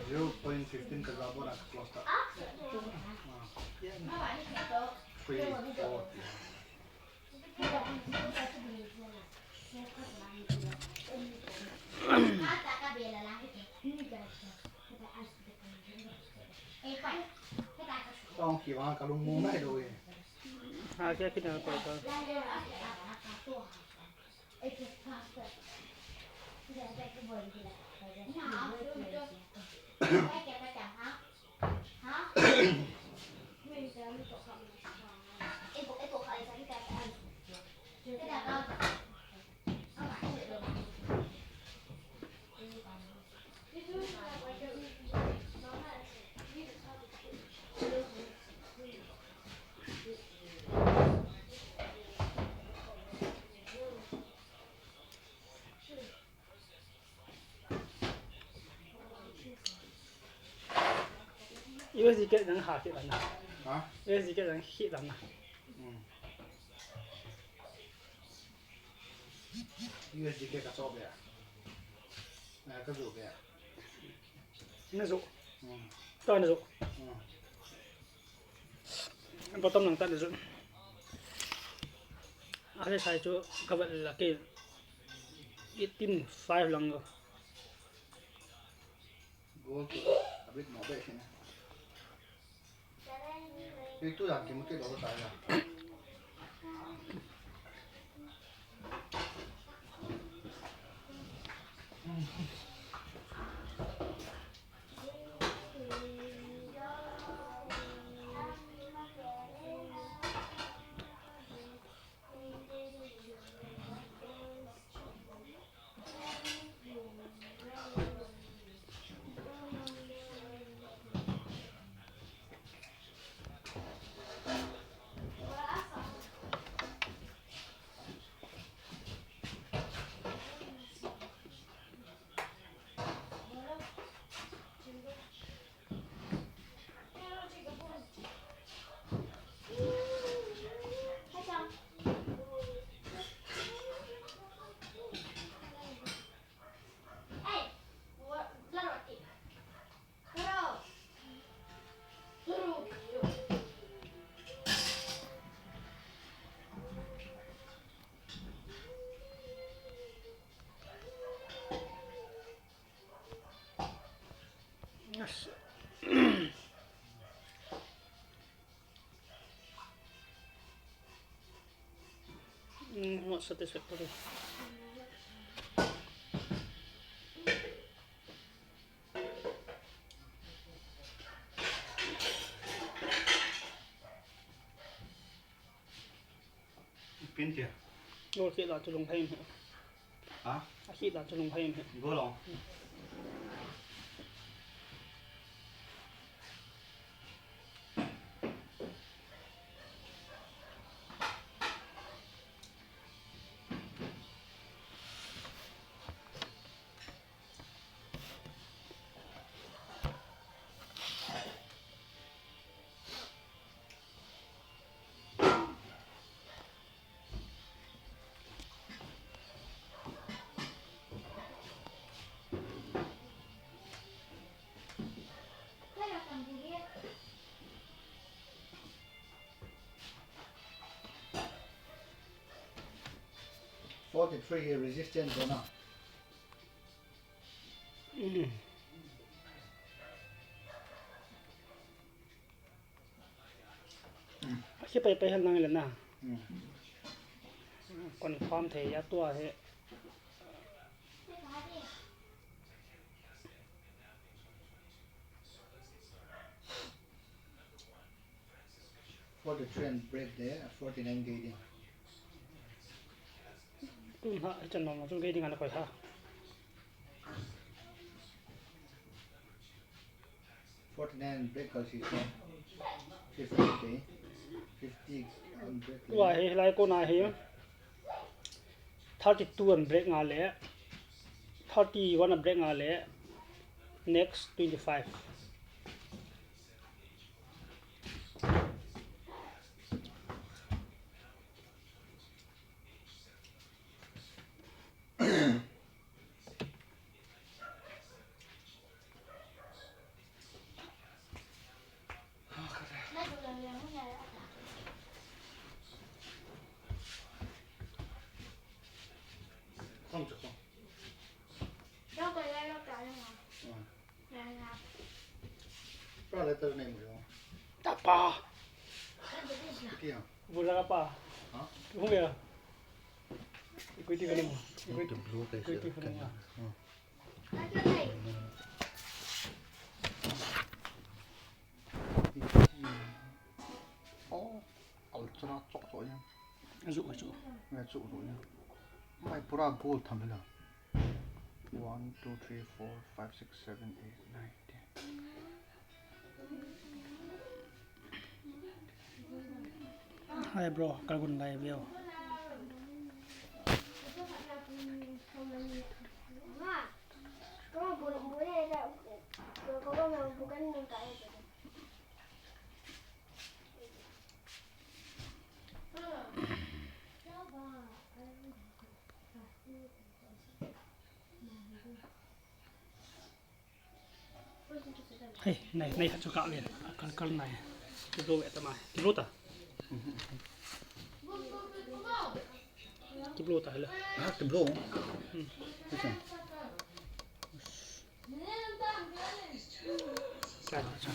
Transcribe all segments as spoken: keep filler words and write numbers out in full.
Zero point fifteen ka za bona ka close ta. Ah. Three, four. Tong ki vang ka lung mu mai do e. Ha, kya kina ko ko. U S D K nang ha kit lang na. Ha? U S D K nang kit lang na. Hmm. U S D K ka cho be. Na ka zo be. Na zo. Hmm. To na zo. Hmm. Bottom lang ta na zo. Ale sai chu ka vat la ke. Eighteen five lang go. Goal chu a bit mo be sina. Ei tu yang ki mo ke do ta ya. Mm, not satisfactory. Pin tia. Gol khit la chu lung hei. Ha? A khit la chu lung hei. Gol long. Forty-three resistance kona. Khi pai pai hal nang le na. Hmm. Confirm thei a tua hi. Forty-three and break there, forty-nine gei ding. Tun ha, hichan nom chung gei ding ana koi ha. Forty-nine break kal si so. Fifty, fifty on break. Tua hi lai kona hi. Thirty-two an break nga le, thirty-one an break nga le, next twenty-five. Tapa. Bula apa? Hah? Bula. Ikuti ka naman. Ikuti. Ikuti ka naman. Oh, ultra chok chok yan. Azu, azu. Azu, azu yan. Mai pura gold tham la. One, two, three, four, five, six, seven, eight, nine, ten. Hi bro, kalgun lai veo. Hey, nai, nai, chu ka ven. Kal, kal nai. Kiblo ve ta mai. Kiblo ta. Kiblo ta hela. Ah, kiblo. Hmm. This one. Sa, sa.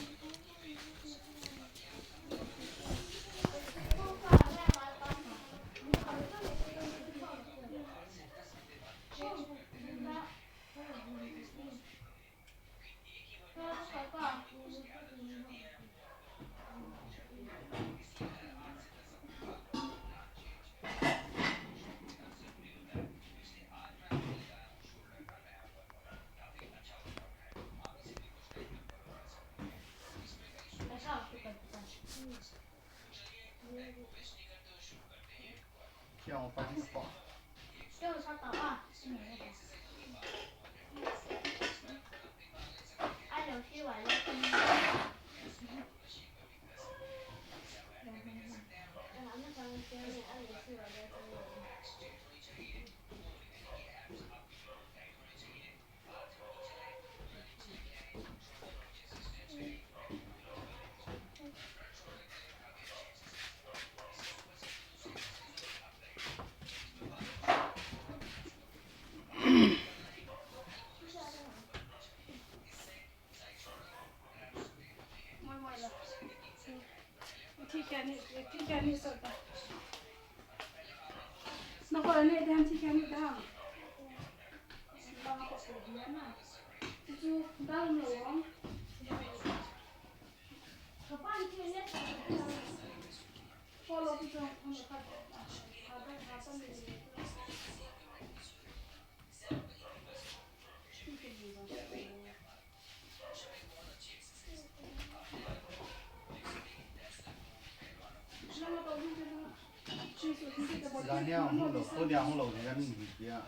Zania hung lo, ko dia hung lo, dia min hi dia.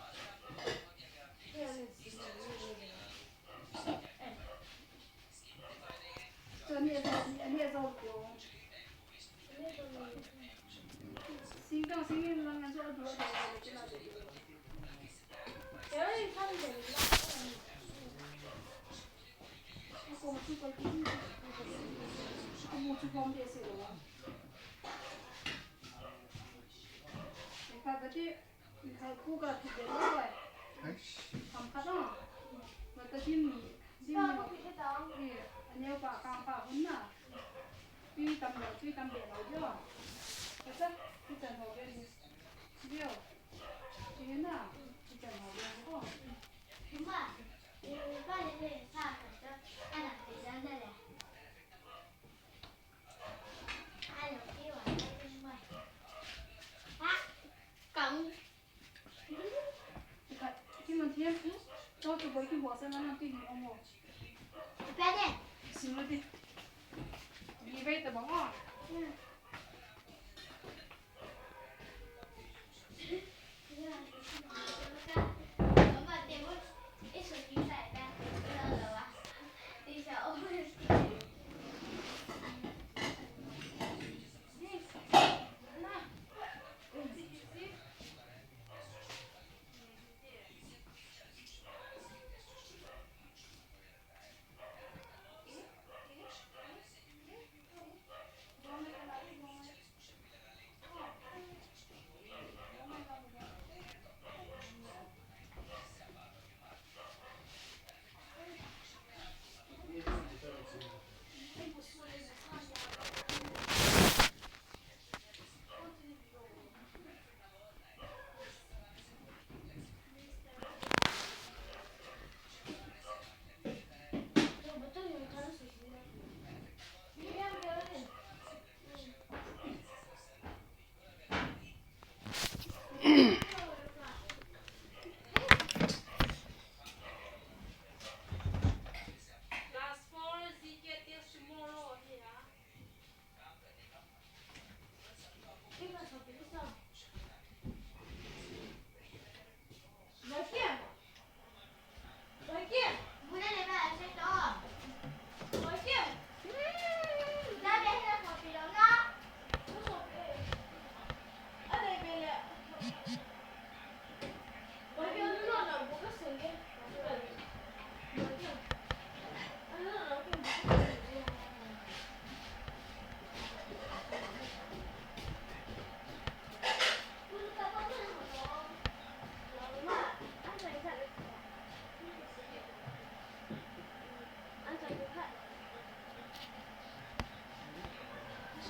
Eish. Ham khat a. Mata dim, dim ni ho. Eh, aneo pa, kang pa hun na. Tui tam lo, tui tam be lo dio. Kasa, tui tam lo be ni.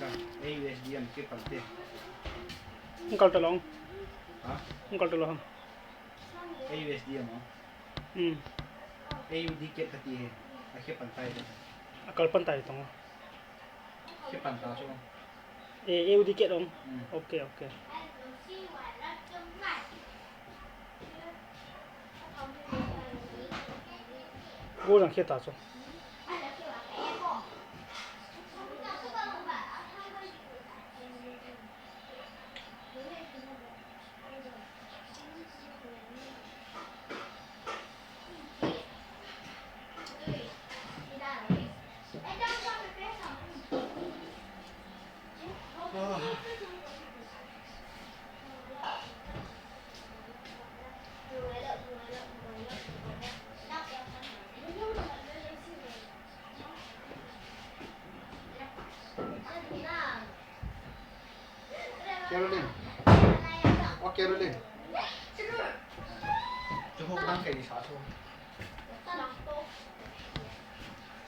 Sa, A U S D M ke pante. Ang kalta long. Ha? Ang kalta long. A U S D M, oh. Hmm. A U D ket kati he. Akhe pantai he. Akal pantai tong. Khe panta so. Eh, A U D ket ong. Hmm. Okay, okay. Go jang khe ta so. Caroline. Oh, Caroline. Chu ho bang kai ni sa chu.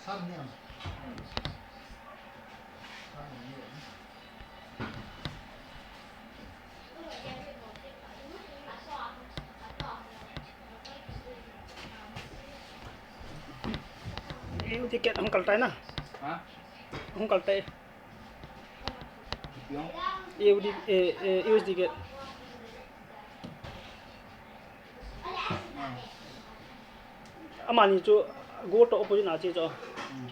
Sa ni am. Sa ni am. U D ket hung kal tai na. Ha? Hung kal tai. Kipi ong? U D, eh, eh, U S D ket. Ah. Amani chu gold to opposite na che chu. Hmm.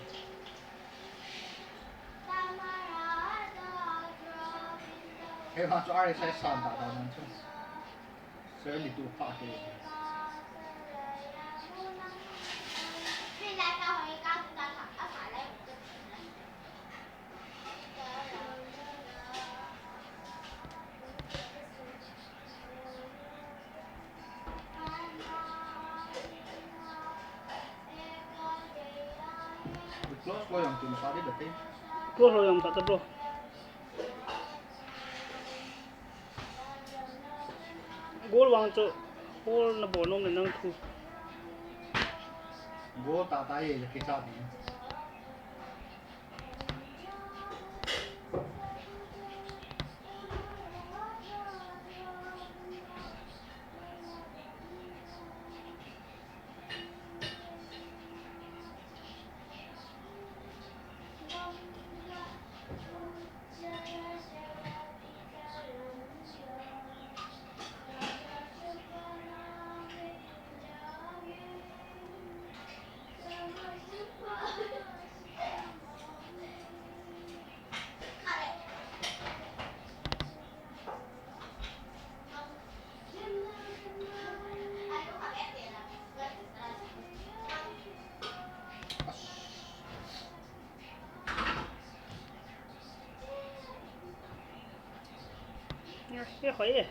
He ha chu R S I san ta ta nan chu. Sir, ni tu pa ke. Close lo jong tum sa di bete. Close lo jong sa ta bro. Gold vang chu, gold na bol nom le nang thu. Gold ta ta ye, ye kicha ni. Ê, hoi e.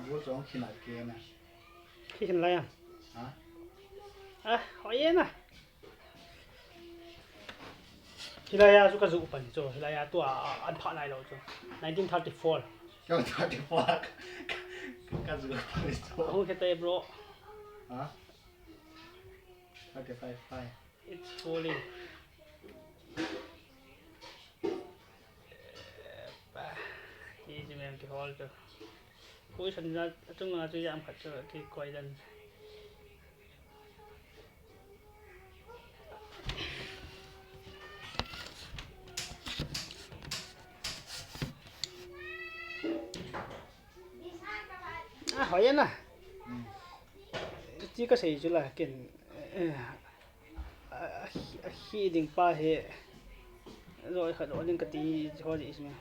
Go chong khi nai ke na. Khi hin lai a? Ha? Ah, hoi e na. Hilai a chu ka ju pan chu, hilai a tua, a, an pha nai lo chu. Nineteen thirty-four. Ka thirty-four. Ka ju pan chu. Ahung khe tai, bro. Ha? Thirty-five, five. It's falling. Epa. Easy man, kihol chu. Position na, achung a chu jam khat chu, kikoi dan. Ah, hoi na. Hmm. Chi ka sei chu la, ken, eh, a, a, a, khi ding pa hi, roi khat roi ding ka ti, ho ji isme.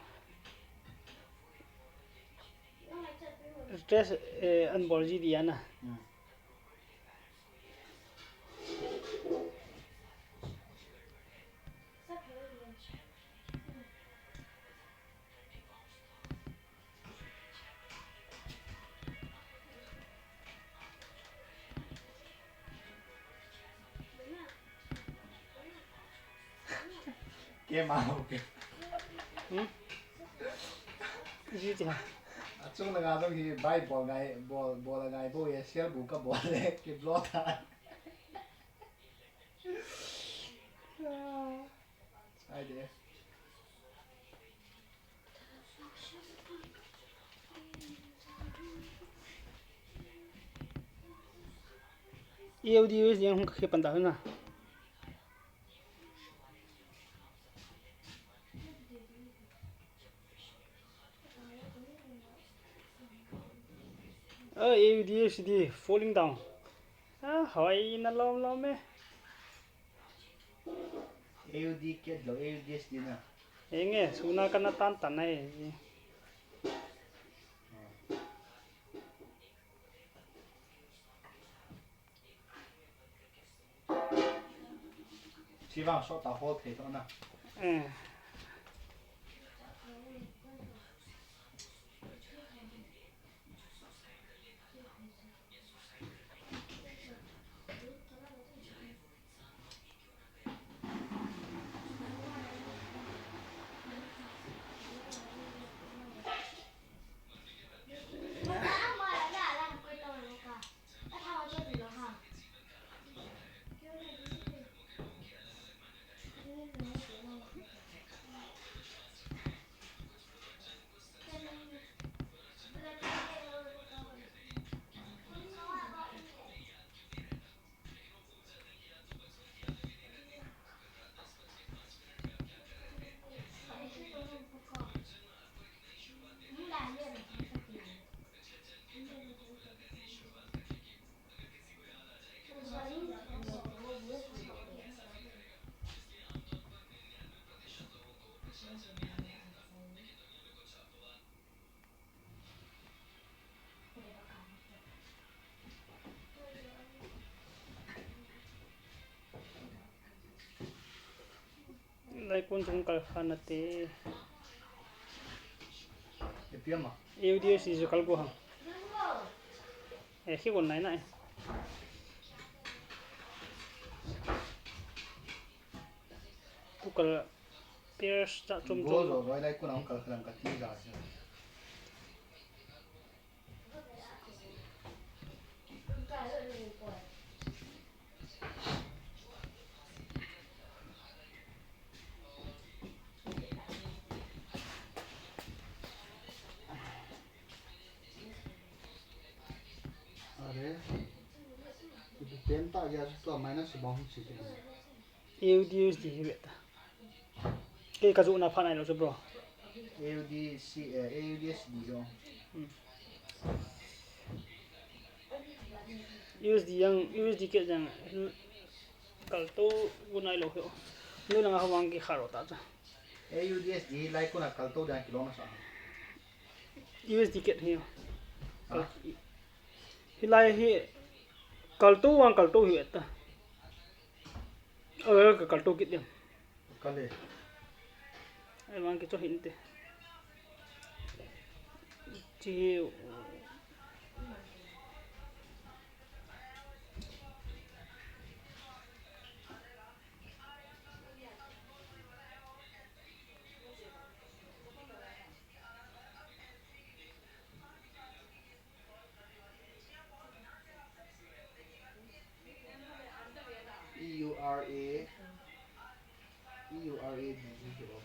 Stress, eh, an bol ji dia na. Hmm. Ke ma ho ke. Hmm? Ji ti ha. Achung langa dong hi bai bol ngai, bol, bol ngai bo ye, sel bu ka bol le, ke blo ta. Ai de. E O D S yang hung ka khe pan ta na. Oh, A U D S D falling down. Ah, hoi na lom lom e. A U D ket lo, A U D S D na. Enge, suna kana tan tan ai. Ah. Sivang sot ta hol thei tho na. Eh. Laikun chung kal khan ate. Ipi ama? A U D S D chu kal go ham. Eh, khi gon nai nai. Tu kal pairs cha chom chom. Go jo roi laikun ang kal khan kati ja. Are, ipi pen ta gya chu tua minus bang hung chi. A U D S D hi ve ta. Kei ka joh na pha nai lou chu bro. A U D C, eh, A U D S D jo. Hmm. U S D jang, U S D ke jang, kal to gu nai lou hi. Nu na nga hawang ki kharo ta cha. A U D S D lai kuna kal to dan kilo na sa. U S D ke hi. Ha? Hi lai hi kal to wang kal to hi ve ta. Ơ, ka kal to kit diam. Kal e. Ai, mang kicho hin te. Chi. E U R A, E U R A D G K O.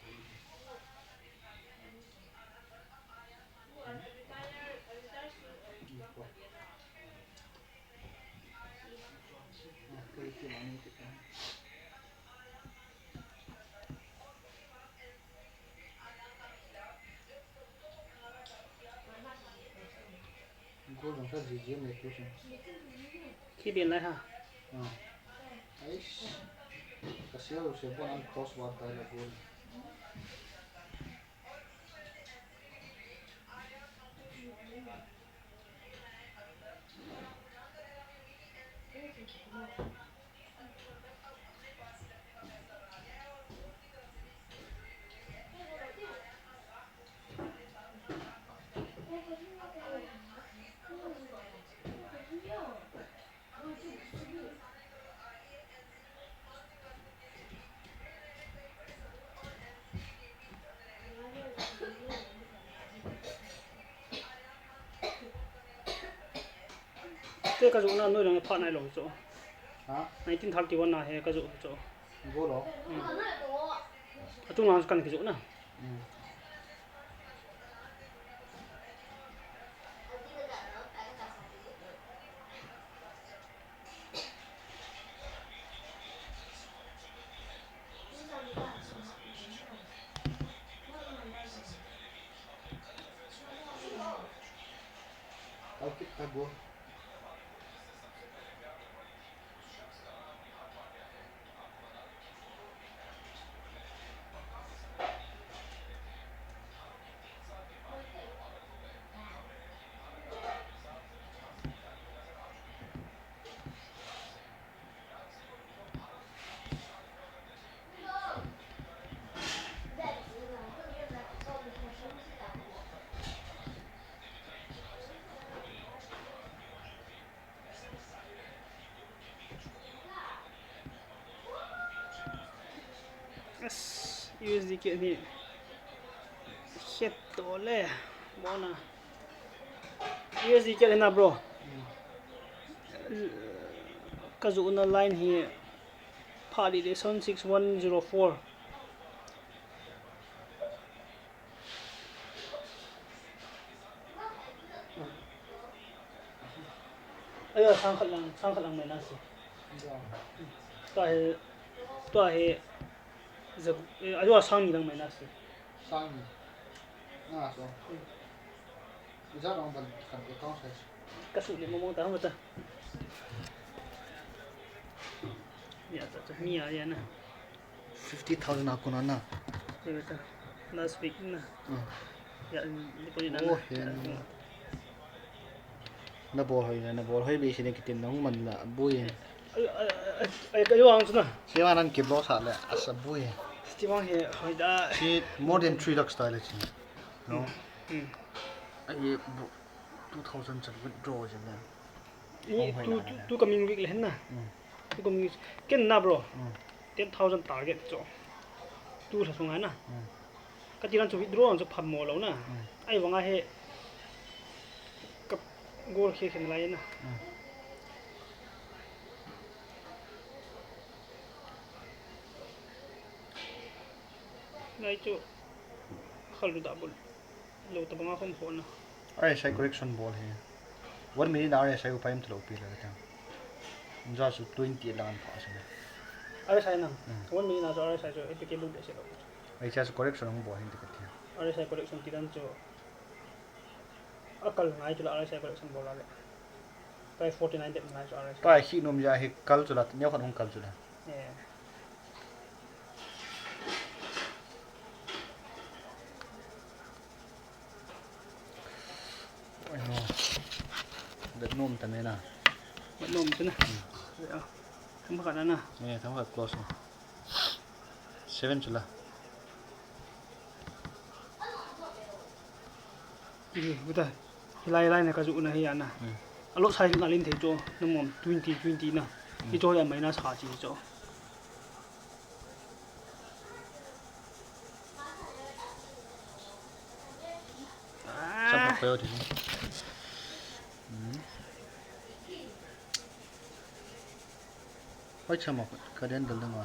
Goal jong sa G G M le tu sin. Khi din lai ha. Ah. Aish. Ka sial se pon an cross bar tai la goal. Te ka joh na noi lang pha nai lou chu. Ha? Nineteen thirty-one na he ka joh chu. Go lo. Hmm. Atung lang kan ki joh na. Hmm. Kal kit ta go. Yes, U S D K ni. Shit, tole. Bona. U S D K na, bro. Ka ju na line hi. Pha di de seven six one zero four. Ayo, sang khat lang, sang khat lang mai na si. Tua hi, tua hi, za-, eh, ayo, sang ni lang mai na si. Sang ni. Na so. Ija lang ban khat ke kong sai. Ka su ni mo mo ta mo ta. Ya ta ta, ni ya ya na. Fifty thousand a kona na. Last week na. Hmm. Ya, deposit na. Oh, na. Ya, ya. Na bol hoi na, na bol hoi be si ne kitin na hung man la, bui. Ai, ai, ai, ai, ka yo ang na. Si ma nan ki block sa le, asa bui. Si ma he, hoi da. Si more than three lakhs ta le si. No? Hmm. Ai, bu-, two thousand chan withdraw je ne. Ni, oh, hoi tu, na, tu, na. Tu coming week le hen na. Hmm. Tu coming week. Ken na, bro. Hmm. Ten thousand target cho. Tu sa sunga na. Hmm. Ka tiran chu withdraw ang chu phamo lo na. Hmm. Ai vanga he. Ka goal khe khen lai na. Hmm. Lai chu. Khal du da bol. Lo ta banga khom khona. R S I correction bol hi. One minute R S I upai um talo pi la ta. Unja su twenty lang an pha sa. R S I na. Hmm. One minute na su R S I su applicable be se lo. Ai cha su correction hung bol hin te ka tia. R S I correction ti dan chu. A kal ngai chu la R S I correction bol la le. Pai forty nine dep ngai chu R S I. Pai hi nom ja hi kal chu la, neo khan hung kal chu la. Eh. Oi, no. Bet nom ta me na. Bet nom ta na. Hmm. Ya. Themkhat na na. Eh, themkhat close na. Seven chu la. Ih, buta. Hilai lai na ka ju na hi ana. Hmm. A lot size na lim thei chu. Na mom twenty, twenty na. Hmm. Hi chu ya minus kha chi chu. Ah. Sa pa ko yo thi. Hmm. Hoi chama ka den dal dang wa.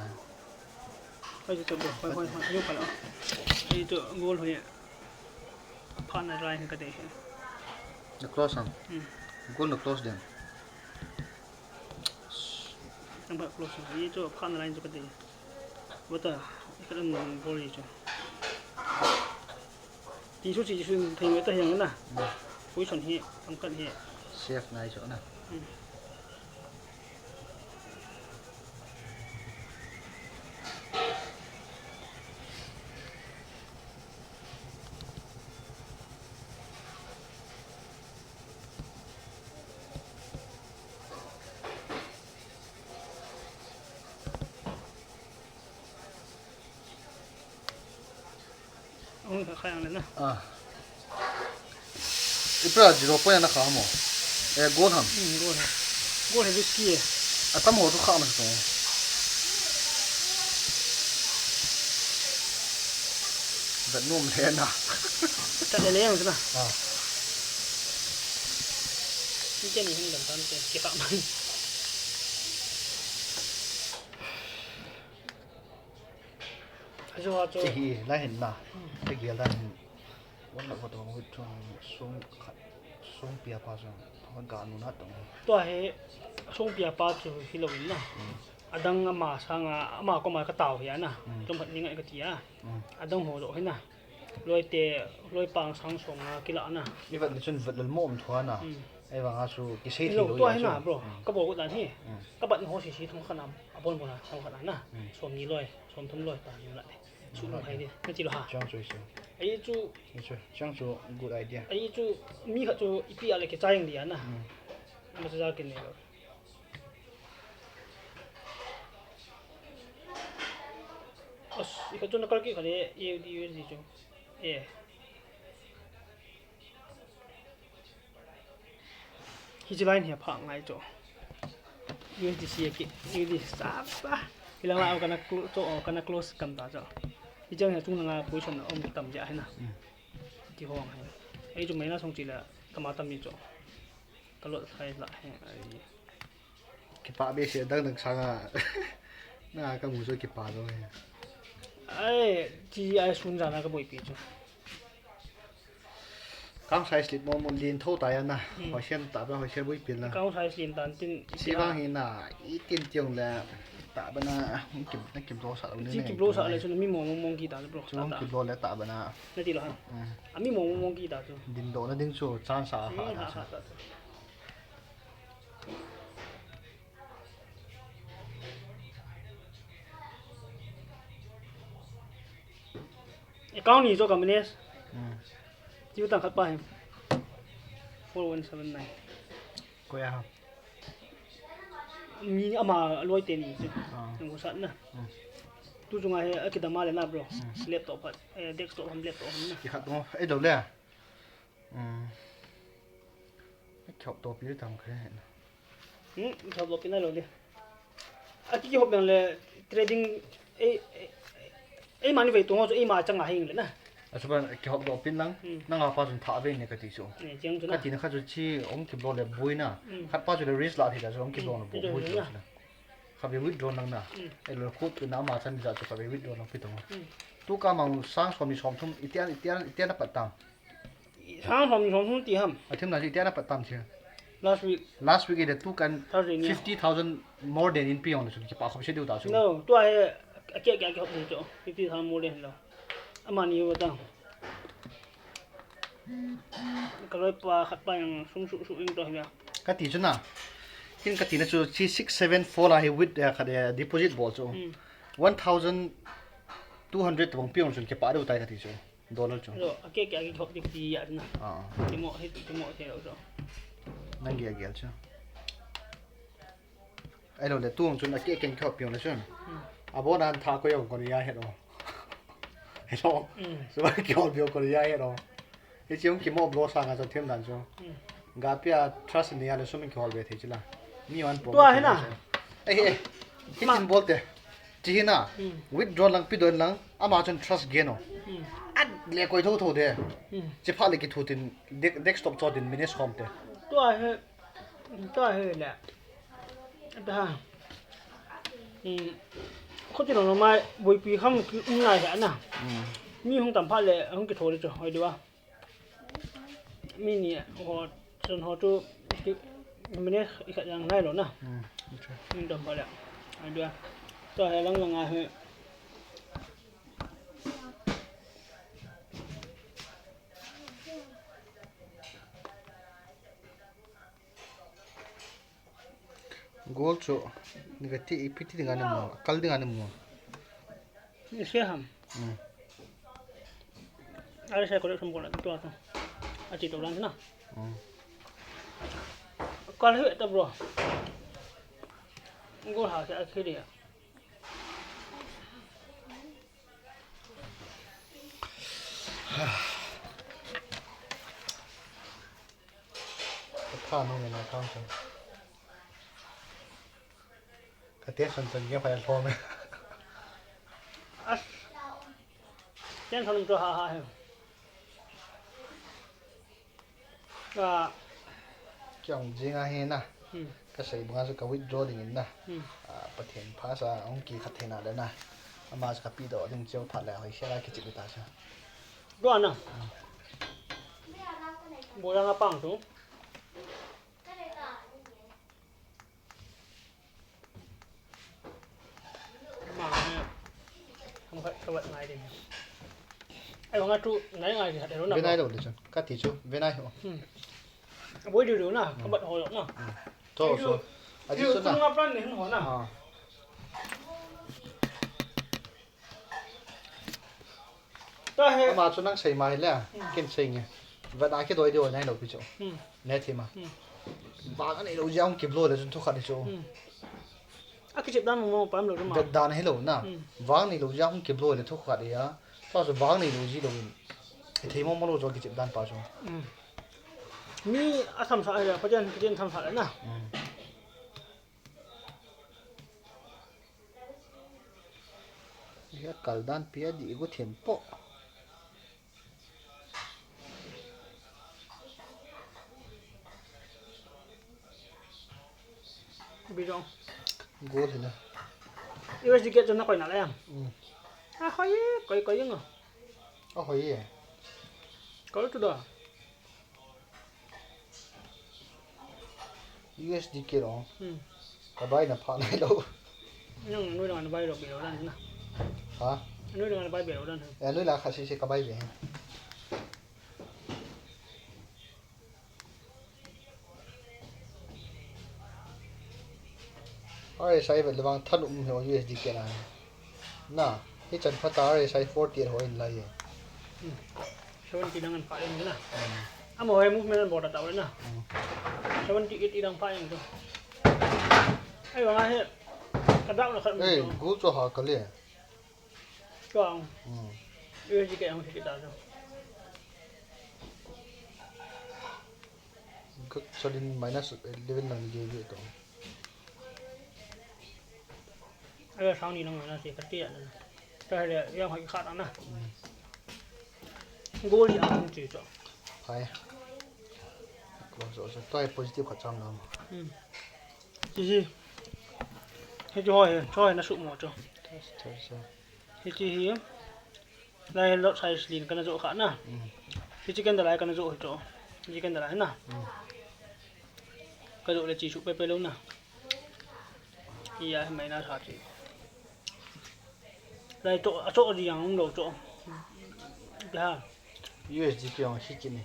Hoi chu bo, hoi, hoi, hoi, yo pala. Hoi chu goal hoi. Pha na line ka dei. Na close am. Hmm. Goal na close den. Nang ba close am. Hoi chu pha na line chu ka dei. Bota, ka dan goal hi chu. Ti su chi su thei ta hiang na. Hmm. Position hi, ang kan hi. Safe ngai chu na. Hmm. Ang kha yang le na. Ah. Ipra zero point na kha mo. Eh, goal ham. Hmm, goal ham. Goal ham risky eh. Atam ho tu kha na to. Bet nom le na. Ta le le yang na. Ah. Ni ke ni hin dan tan ke ki kha man. Ajo ajo. Te hi, la hin na. Hmm. Te gel da hin. Wan la ko to mo chung sung khat. Sung pia pa sung. Thong ga nu na tong. Tua hi sung pia pa chu hi lo in na. Hmm. Adang ama sanga, ama koma ka tao hi ana. Hmm. Tum hat ni ngai ka ti a. Hmm. Adang ho lo hi na. Loi te, loi pang sang song a kila na. Ni vat ni chun vat lal mo um thua na. Hmm. Ai vang a chu kisei thei lo tua hi na, bro. Hmm. Ka bol ko dan hi. Hmm. Ka bat ni ho si si thong khat na. A bon bon na thong khat na. Hmm. Som ni loi. Som thum loi ta ni la. Su nung hai di. Na ti lo ha. Chang chu isu. Ai chu. Isu. Chang chu good idea. Ai chu mi khat chu ipi a le ke chang di ana. Hmm. Ma cha ke ne lo. As, i khat chu na kal ki khat le, A U D U S D chu. Eh. Hiche line hi apha ngai chu. U S D C a ki, U S D C sa pa. Hilanga kana clo-, cho, kana close kam ta cho. Hichang hi chung langa position um tam ja hina. Ti hong hi. Ei chu maina song chi la kama tam ni cho. Ka lot sai la hi. Ai. Kipa be se dang dang sanga. Na ka mu so kipa lo hi. Ai, chi ai sun jana ka boipi chu. Kang size lit mo mo lin tho ta ya na. Hoisen ta ba hoisen bui pil na. Kang size lin tan tin. Si bang hi na, i tin tiong le ta ba na, kim, na kim lo sa lo ni. Chi kim lo sa le chu mi mo mo mo ki ta bro. Chu kim lo le ta ba na. Na ti lo ha. A mi mo mo mo ki ta chu. Din do na ding chu chance a ha ta. Account ni cho ka manage. Hmm. Tiu tang khat pa hem. Four one seven nine. Ko ya ha. Mi ama loi te ni chu. Ah. Nang sat na. Hmm. Tu chunga he akidama le na bro. Hmm. Laptop khat, eh, desktop ham laptop ham na. Ki khat mo, eh, do le. Hmm. Khop to pi tam khe na. Hmm, khop to pi na lo le. Aki hop yang le trading, eh, eh, eh, mani ve to ngo, eh, ma chang a hing le na. A chu ban ki hop to pin lang, hmm, nang a pa chun tha ve ne ka ti chu. Ne, chiang chu na. Ka ti na kha chu chi ong ki blo le bui na. Hmm. Khat pa chu le risk la thi da chu ong ki blo na bu bui chu na. Kha ve withdraw nang na. Hmm. Eh, lo khut na ma chan ja chu kha ve withdraw nang pi to. Hmm. Tu ka mang sang som ni som thum, itian, itian, itian na pat tam. Sang som ni som thum ti ham. A thim na si tia na pat tam si. Last week. Last week i de tu kan Thursday ni. Fifty thousand more than in pi ong na su ki pa khop se diu ta su. No, tu a he a ke ke ke hop ni cho. Fifty thousand more than lo. Ama ni wa ta. Ka loi pa khat pa yang sum su su in to ya. Ka ti chu na. Kin ka ti na chu chi six seven four la hi with, eh, khat, eh, deposit bol chu. Hmm. One thousand two hundred tong pi ong sun ki pa diu tai ka ti chu. Dollar chu. Lo, a ke ke a ke thop dik ti ya na. Ah. Ti mo, hi ti mo the lo so. Nang ge a gel chu. Ai lo le tu chun a ke ke thop piong le chun. Hmm. A bon an tha ko yong ko ni ya he lo. He lo. Hmm. So a ke hol piong ko ni ya he lo. He chi ong ki mo blo sa nga so them dan chu. Hmm. Ga pia trust ni ya le sum ki hol ve the chi la. Mi wan po. Tu a he na. Eh, eh. Ki tin bol te. Chi hi na, hmm, withdraw lang pi don lang, ama chun trust gen o. Hmm. At le koi tho tho de. Hmm. Chi pha le ki thu tin, de-, desktop cho tin manage khom te. Tu a he, tu a he le. Ta ha. Hmm. Ko ti lo mai, boi pi kham ki um nai ha na. Hmm. Mi hung tam pha le, hung ki tho le cho, hoi di wa. Mi ni ho, chun ho chu, ki, mi ne, i khat yang nai lo na. Hmm, okay. Min dam pha le. Ai dua. To he lang lang a he. Gold chu, ni ka ti, ipi ti dinga ni mo, kal dinga ni mo. Ni se ham. Hmm. Are se ko le sum ko la tu tu. A ti to lang na. Hmm. Kal he ta bro. Gold ha se a khi dia. Ka tha nung in account chang. Ka tension chang ke phai lhom e. As. Tension to ha ha he. Ka kiong jing a hi na. Hmm. Ka sei banga chu ka withdraw ding in na. Hmm. Ah, Pathen pha sa ong ki khat thei na le na. Ama chu ka pi do ding cheu pha le hoi se la ki chip ta sa. Dua na. Hmm. Bo la na pang tu. Ma ne. Hong khat ka vat ngai ding. Ai, hong a tu ngai ngai ding, hat ero na. Ve nai lo le chun. Ka ti chu, ve nai ho. Hmm. Boi diu diu na, ka vat ho lo na. Hmm. To so. A ti chu na. Nga plan ni ho na. Ah. Ta he. Ama chu nang sei mai le, hmm, kin sei nge. Vat a kidoi diu nai lo pi chu. Hmm. Ne thi ma. Hmm. Vang a nei lo jia hung kibloh le chun thu khat hi chu. Hmm. A kichep dan mo pam lo ma. Vat dan hi lo na. Hmm. Vang nei lo jia hung kibloh le thu khat hi a. Ta chu vang nei lo ji lo in. I thei mo mo lo chu kichep dan pa chu. Hmm. Mi a tham sa hi a, pa jen, pa jen tham sa le na. Hmm. Kal dan pi a di gu thim po. Bijong. Gold hina. U S D K chu na koi na le. Mm. A hoi, koi koi ngo. A hoi ye. Koi tu da. U S D K lo. Hmm. Ka bai na pha nai lo. Nang noi lang na bai lo, bai lo dan na. Ha? Noi lang na bai, bai lo dan. Eh, noi lang kha si si ka bai be. R S I vet le vang thanop um hi U S D K na. Na, hi chan pha ta R S I forty ho in lai ye. Hmm. Seventy lang an pha in na. Hmm. Amo he movement an bol ta ta na. Hmm. Seventy, eighty lang pha in tu. Ai, vang a he. Ka dau na khat. Eh, mu tu. Gu cho ha ka le. Chuang. Hmm. U S D K ang sikit ta chu. Gak chalin minus eleven lang ni ve to. Ai, sang ni lang minus ka ti ya na. Ta le yang hai khat na. Hmm. Gold ni ang chi chu. Phai. Ko so so tai positive khat chang na. Hmm. Chi chi. Hi chu hoi, chu hoi na su mo chu. Test, test, test. Hichi hi. Lai lot size lin kana jo kha na. Mm. Hichi candle lai kana jo hi to. Hichi candle lai na. Mm. Ka jo le chi su pe pe lo na. Iya, mai na sa chi. Lai to, a to di yang lo to. Ya. U S D K ang hichi ni.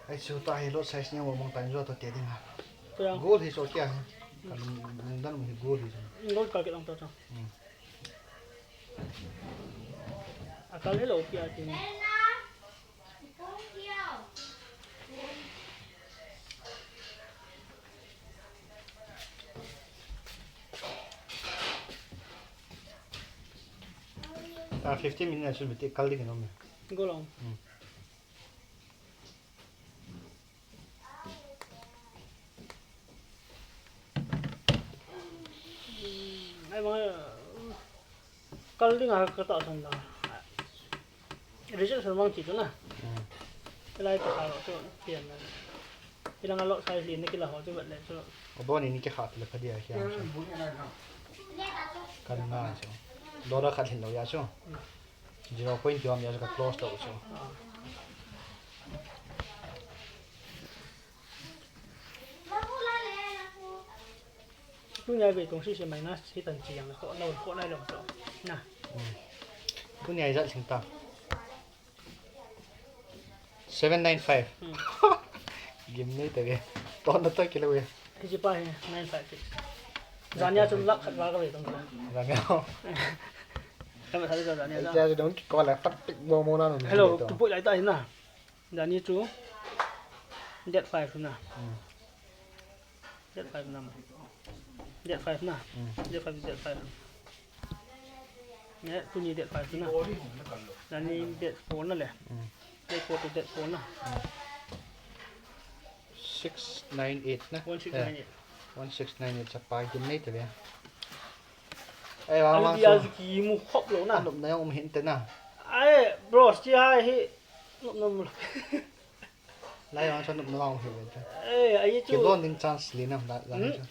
Ai, chu ta hi lot size ni mo mong tan jo to te ding ha. Gold hi so kya ha? Ka lung, lungdam hi gold hi so. Gold ka ke long to to. Hmm. A kal hi lo kya ti ni. Ah, fifteen minutes chu mite kal ding nom. Go long. Hmm. Ai, bang, kal ding a ka ta san da. Result san bang ki tu na. Hmm. Lai ka ha lo chu pian na. Ilang a lot size lin na kila ho chu vet le chu. Ka bon ni ki khat le pha dia kya. Hmm. Kan na chu. Dollar khat hin lo ya chu. Hmm. Zero point two am ya chu ka close lo chu. Ah. Tunia ve tong si se minus hi tan chi yang kho lo kho nai lo to. Na. Hmm. Tunia ijat sing ta. Seven nine five. Hmm. Gim nei ta ve. To na ta kilo ve. Hi chi pa hi nine five six. Zania chun lakh khat va ka ve tong. Zania. Ka ma sa zania. Zania dong ki ko la fat tik mo mo na no. Hello, tu poi lai ta hi na. Zani chu date five na. Hmm. Date five na. Date five na. Hmm. Date five, date five. Ne, tuni date five na. Zani date four na le. Hmm. Date four to date four na. Hmm. Six nine eight na. One six nine eight. Eh. One six nine eight sa pa gim nei ta ve. Ai, vang vang. Ai, chu ki mu khop lo na. Nop na um hin te na. Ai, bro, chi hai hi. Nop na mu. Lai vang chu nop na vang hi ve ta. Eh, ai chu. Ki loan ding chance lin na la, la. Hmm? Chu.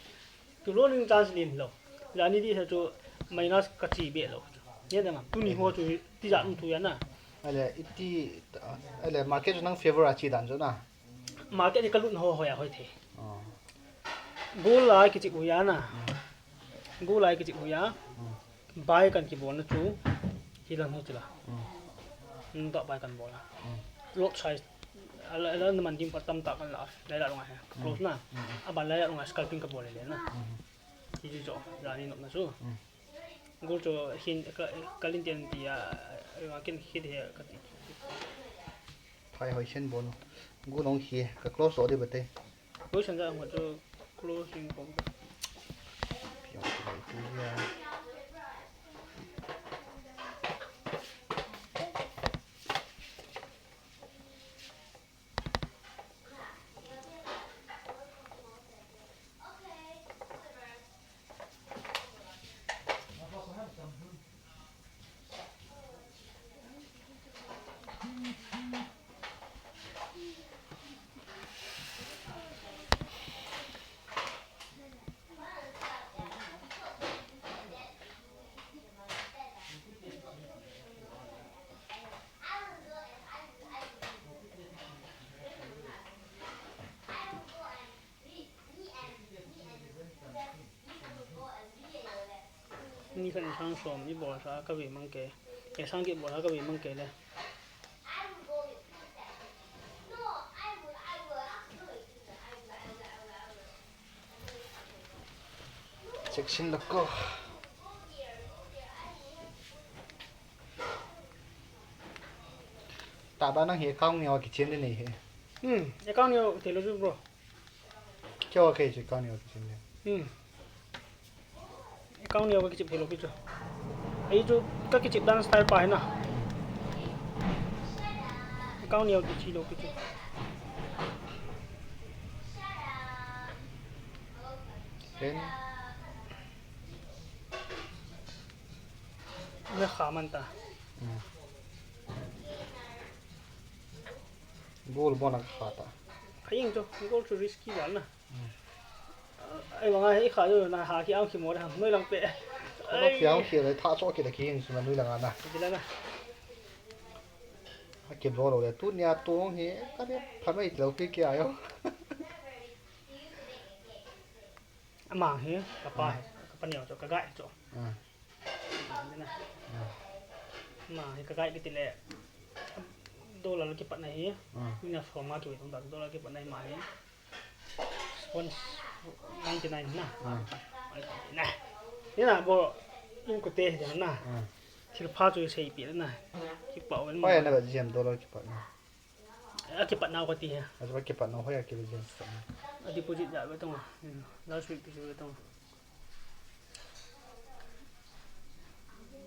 Ki loan ding chance lin lo. Zani di sa chu minus ka chi be lo. Ye da ma. Tuni ho chu ti ja um tu ya na. Ale, iti, ale, market chu nang favor a chi dan chu na. Market hi ka lut ho hoi a hoi thei. Ah. Gold lai kichi u ya na. Hmm. Gold lai kichi u ya. Hmm. Buy kan kibol na chu. Hi lang hi chu la. Hmm. Nung ta buy kan bol na. Hmm. Lot size. Ala, ala na man ding pa tam ta kan la. Lai la long a he. Hmm. Close na. Hmm. A ban lai la long a scalping ka bol le na. Hmm. Hi chu chu. Zani nop na chu. Hmm. Gold chu hin ka, ka lin tian ti a, a, ken hin he ka ti. Phai hoi sen bon. Gold long hi ka close lo di bate. Hoi sen ja chu closing ko. Piang ti tu ya. Ni khat ni sang som ni bol sa ka ve mang ke. Ke sang ki bol sa ka ve mang ke le. Section lako. Taba nang hi account ni o kichen de nei he. Hmm, account ni o te lo ju bro. Kyo ke chu account ni o kichen de. Hmm. Account ni o kichip thei lo pi chu. Ei chu ka kichip dan style pa hi na. Account ni o kichi lo pi chu. Pen. Na kha man ta. Hmm. Goal bon a kha ta. Kha jeng chu, goal chu risky val na. Hmm. Ai, vang a, hei kha chu na ha khi ang khi mo da, noi lang pe. Noi khi ang khi le tha cho khi da khi jeng chu na noi lang a na. Ki la na. A ki lo lo le, tu nia tu hi, ka ne pha mai lo ki ki a yo. Ama hi, ka pa hi, ka pa neo chu, ka gai chu. Ah. Ama hi, ka gai ki ti le, dollar ki pat na hi, ah, mina som nga ki tung ta, dollar ki pat na hi ma hi. Sponge ninety nine na. Ah. Na. Ni na bo, in ku te hi na. Ah. Thil pha chu sei pi na. Ki pa wen. Hoi na ba jam dollar ki pat na. A kipat nau ka ti he. A kipat nau hoi a ki jam sa. A deposit ja ve tong. Last week ti ve tong.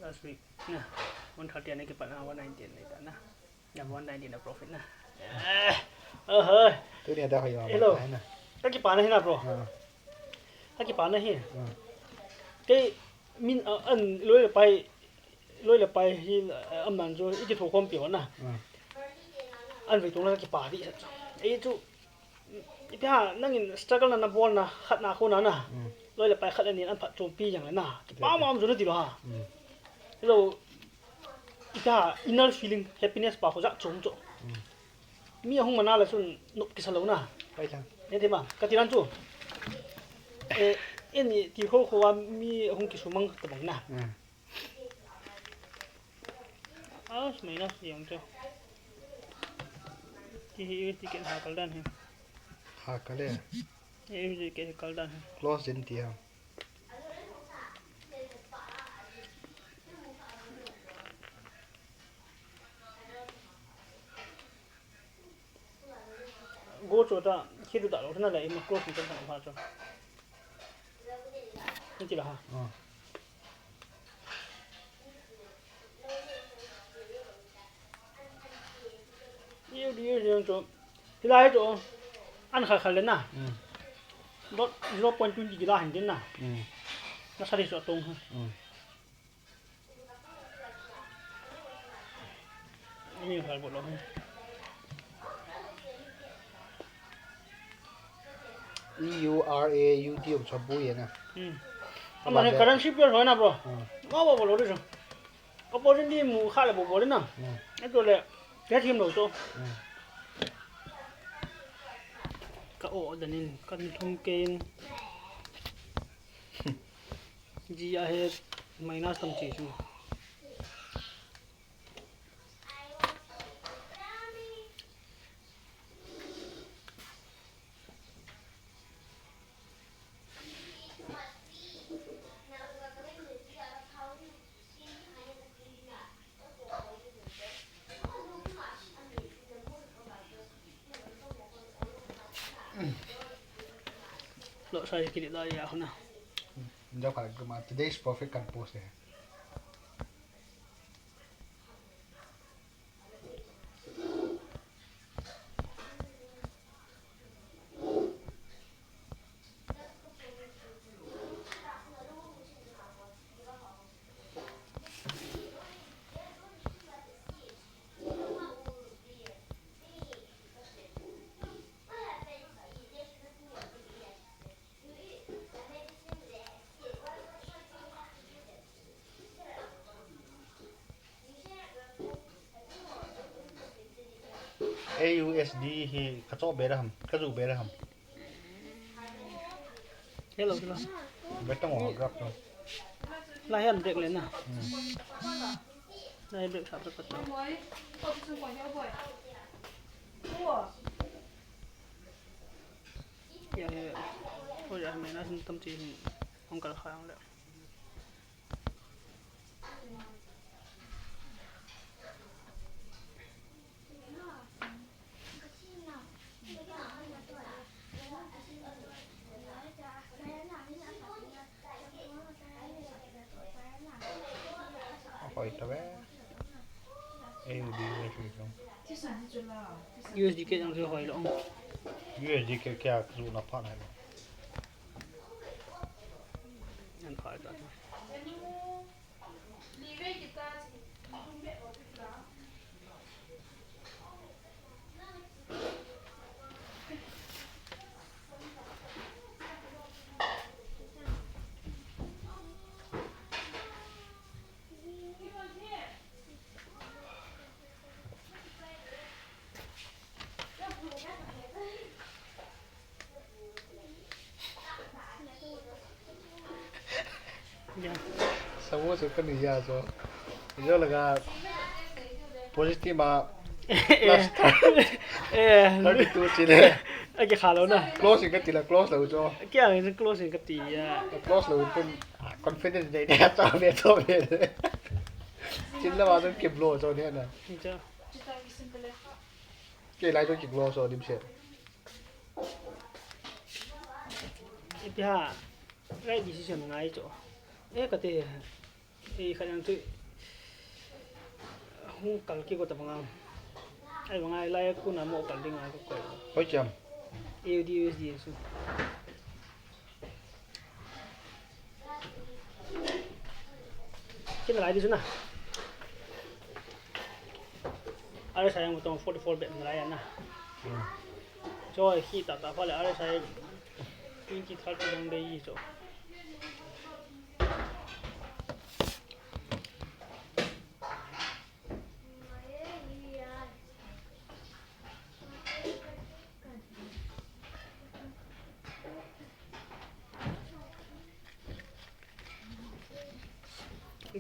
Last week. Na. One thirty ani kipat na one ninety ani ta na. Ya one ninety na profit na. Eh. Oh, hoi. Tu ni da hoi ma. Hello. Ka kipat na hi na bro. Ah. Ka kipat na hi. Ah. Kei min, ah, an loi le pai, loi le pai hi, ah, am nan chu i kitho khom pi ho na. Ah. An ve tung la ka kipat di sa. Ei chu, ipi ha, nangin struggle na na bol na, khat na khu na na. Mm. Loi le pai khat le ni an phat chom pi jang le na. Kipa ma am chu na ti lo ha. Mm. Hello. Ipi ha, inner feeling, happiness pa khu ja chom chu. Mm. Mi ahung mana la chun nop kisa lo na. Pai lang. Ne ti ma, ka ti ran chu. Eh, en ni ti kho kho a mi ahung kisumang ta bang na. Mm. As mai na si ang chu. Ti hi ti ken ha kal dan hi. Ha kal e. Eh, ti ken kal dan hi. Close din ti ha. Go chu ta, khi du da lo na le, ima close ni ta pha chu. Ni ti la ha. Ah. Iu di iu di chu. Hilai chu. An kha kha le na. Mm. Dot zero point twenty kila hin din na. Mm. Na sa di so tong ha. Mm. Ini hal bot lo. E U R A U T um chabu ye na. Hmm. Ama ne currency pair hoi na bro. Hmm. Ma bo bo lo ri so. Opportunity mu kha le bo bo ri na. Hmm. Eto le. Ke thim lo to. Hmm. Ka o danin kan thum kein. Ji a he minus tam chi chu. Lo sai kili la ya huna. Jao ka guma today's profit kan post e. A U S D hi ka cho be ra ham, ka ju be ra ham. Hello, hello. Betong o grab to. Lai han break le na. Lai break sa break pat. Ya ya. Oi ya, me na sin tam chi hin hong kal kha ang le. Hoi ta ve. A U D U S D. U S D K jang se hoi lo. U S D K kya kasu na pha na lo. An pha ta. Ya. Samu su kani ya so. Yo laga positive ma plus Eh. thirty-two chile. Ake khalo na. Close ka tila close lo jo. Kya ngi close ka ti ya. Close lo pun confidence de de cha be to be. Chile wa ke blow jo ne na. Ja. Ke lai jo ke blow so dim se. Ipi ha, right decision ngai cho. E kate, e khat yang tu, hung kal ki ko ta banga. Ai banga lai ku na mo kal ding ngai ko ko. Hoi cham. A U D U S D su. Kina lai di su na. R S I yang tong forty-four bet lai na. Cho khi ta ta pha le R S I twenty thirty yang dei cho.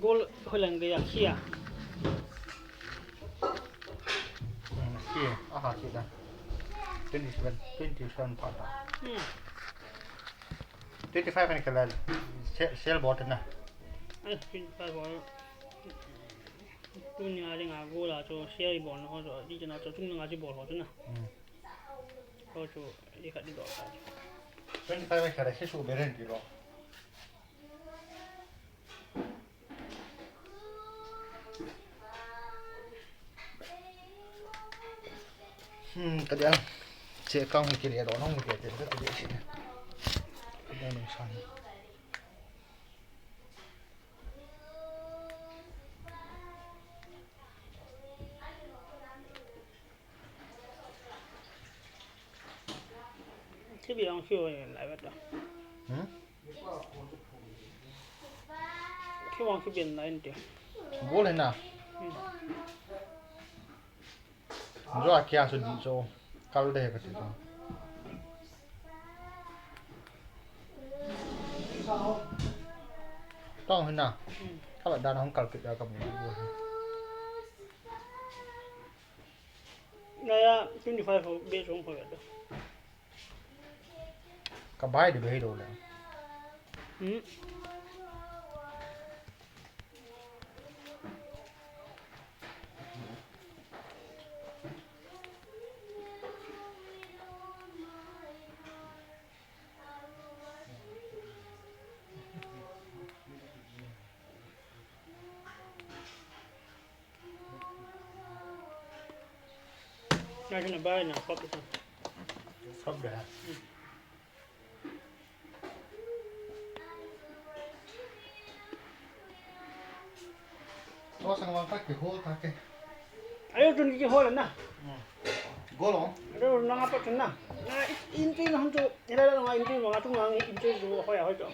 Goal hoilang gaya khia. Hmm, khia, aha, khia da. Twenty-seven, twenty-seven pha da. Hmm. Twenty-five ani kala sel, sel bot na. Eh, twenty-five bot. Tunia dinga goal a chu sel bol na ho chu, di chana chu chung nga chu bol ho chu na. Hmm. Ho chu, di khat di dol ta. Twenty-five ani kala sel su beren di lo. Hmm, ka dia. Che kang hi kile do nong hi ke te ka dia si. Ka dia nong san. Khi bi ang khi oi lai vet da. Hmm? Khi wang khi bin lai nte. Bol hai na. Hmm. Jo a kia su di so. Kal de ka ti so. Tong hai na. Hmm. Kal da na hong kal ki da ka mu. Naya twenty-five ho be song ho ya do. Ka bai de be do le. Hmm. Na kena bai na kop itu. Kop dah. To sang wang tak ke hol tak ke. Ayo tun ki hol na. Gol on. Ayo na apa tun na. Na in tu na hum tu. Ila la in tu ma tu ma in tu ho ya ho to.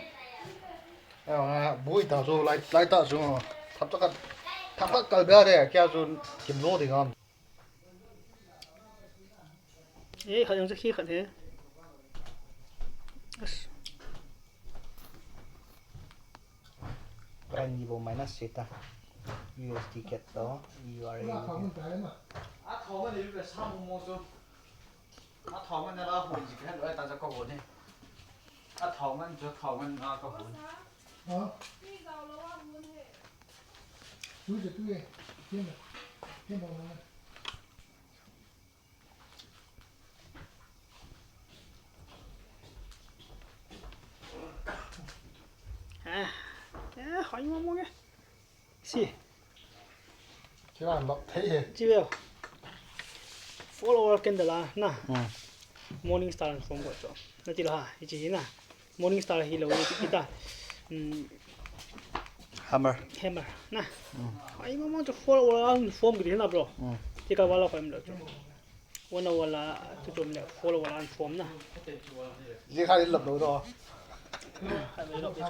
Ayo na bui ta so lai lai ta so. Thap ta ka. Thap ka kal ga de kya so kim lo de ngam. Eh, khat jong chu khi khat he. As. Kaini bo minus seta. U S D cat to U R A. A thau ngan ni le sa mo mo chu. A thau ngan na la hun ji ka lo ta ja ko ho ni. A thau ngan chu thau ngan na ko ho ni. Ha? Tu je tu ye. Tian da. Tian da na. Ah, eh, hoi mo mo nge. Si. Kila bak thei he. Chi veo. Four hour candle a, na. Hmm. Morning star an form ko cho. Na ti la ha, ichi hi na. Morning star hi lo, ita. Hmm. Hammer. Hammer, na. Hmm. Ai, mo mo cho four hour an form ki na, bro. Hmm. Ti ka wala ko em lo cho. One hour la, tu chom le, four hour an form na. Ye khai lap lo do. Hai lo cho.